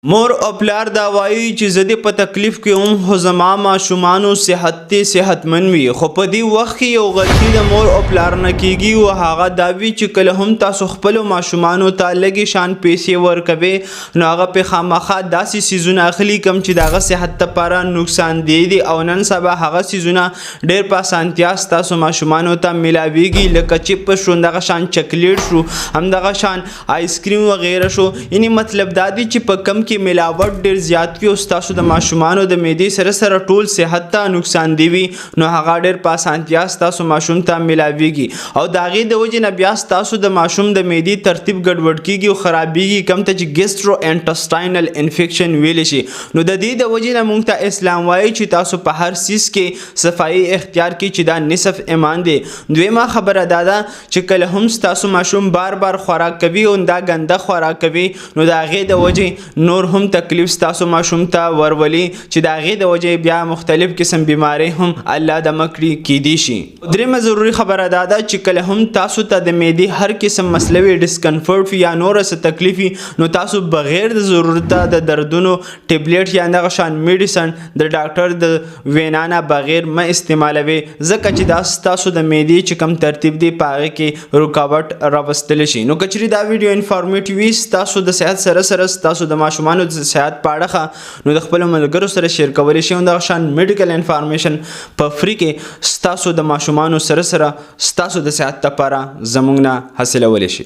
مور او پلار دا وایي چې زه دې په تکلیف کې وم، خو زما ماشومانو صحت دې صحتمن وي. خو په دې وخت کې یو غلطي د مور او پلار نه کیږي او هغه دا وي چې کله هم تاسو خپلو ماشومانو ته لږې شان پیسې ورکوي، نو هغه په خامخا داسې څیزونه اخلي کوم چې د هغه صحت لپاره نقصان دی دي. او نن سبا هغه څیزونه ډېر په اسانتیا ستاسو ماشومانو ته میلاویږي، لکه چپس شو، همدغه شان چکلیټ شو، همدغه شان آیسکریم وغیره شو. یعنی مطلب دا دی چې په کم کې ملاوت ډیر زیات وي او ستاسو د ماشومانو د معدې سره سره ټول صحت ته نقصان دی وي، نو هغه ډیر په اسانتیا ستاسو ماشوم ته ملاویږي او د هغې د وجې نه بیا ستاسو د ماشوم د معدې ترتیب ګډوډ کیږي او خرابیږي، کم ته چې ګیسټرو انټسټاینل انفیکشن ویل شي. نو د دې د وجې نه مونږ ته اسلام وایي چې تاسو په هر څیز کې صفایي اختیار کړئ، چې دا نصف ایمان دی. دویمه خبره دا ده چې کله هم ستاسو ماشوم بار بار خوراک کوي او دا ګنده خوراک کوي، نو د هغې د وجې نور هم تکلیف ستاسو ماشوم ته ورولي، چې د هغې د وجې بیا مختلف قسم بیماری هم، الله د مکړي، کیدی شي. درېیمه ضروري خبره دا ده چې کله هم تاسو ته د معدې هر قسم مسله وي، ډسکمفورټ وي یا نوره څه تکلیف وي، نو تاسو بغیر د ضرورته د دردونو ټیبلیټ یا دغه شان میډیسن د ډاکټر د وینا نه بغیر مه استعمالوي، ځکه چې دا ستاسو د معدې چې کوم ترتیب دی، په هغې کې رکاوټ راوستلی شي. نو که چېرې دا ویډیو انفارمیټیو وي ستاسو د صحت سره سره ستاسو د ماشومانو د صحت په اړه، نو د خپلو ملګرو سره شیر کولی شئ او دغه شان میډیکل انفارمیشن په فری کې ستاسو د ماشومانو سره سره ستاسو د صحت لپاره زموږ نه حاصلولی شئ.